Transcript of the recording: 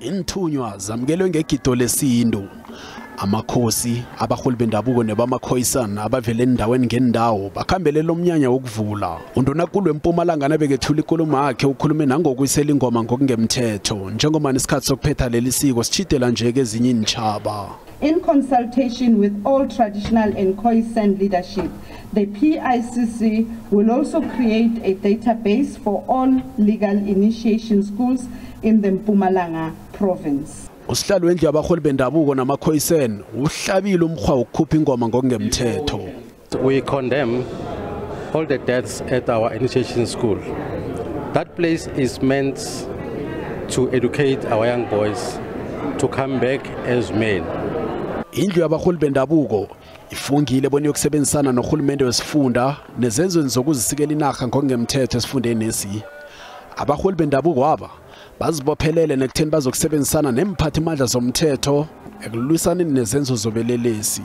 Inthunywa zamukelwe ngegido lesintu. Amakhosi, abaholi bendabuko nebamaKhoisan abavele endaweni ngendawo bakhambele lomnyanya wokuvula. Undunankulu weMpumalanga nabekethula inkulumo yakhe ukhulume nangokuyisela ingoma ngokungemthetho njengoba nesikhathi sokuphetha leli siko sitshidela nje kezinye iintjhaba. In consultation with all traditional and Khoisan leadership, the PICC will also create a database for all legal initiation schools in the Mpumalanga province. Usihlalo wendlu yabaholi bendabuko namaKhoisan uhlabile umkhwa wokukhupha ingoma ngokungemthetho. We condemn all the deaths at our initiation school. That place is meant to educate our young boys to come back as men. Indlu yabaholi bendabuko ifungile bona yokusebenzisana nohulumende wesifunda nezenzweni zokuzisikela inarha ngokungemthetho esifundeni nesi. Abaholi bendabuko aba bazibophelele nekutheni bazokusebenzisana nemphathimandla zomthetho ekulwisaneni nezenzo zobelelesi.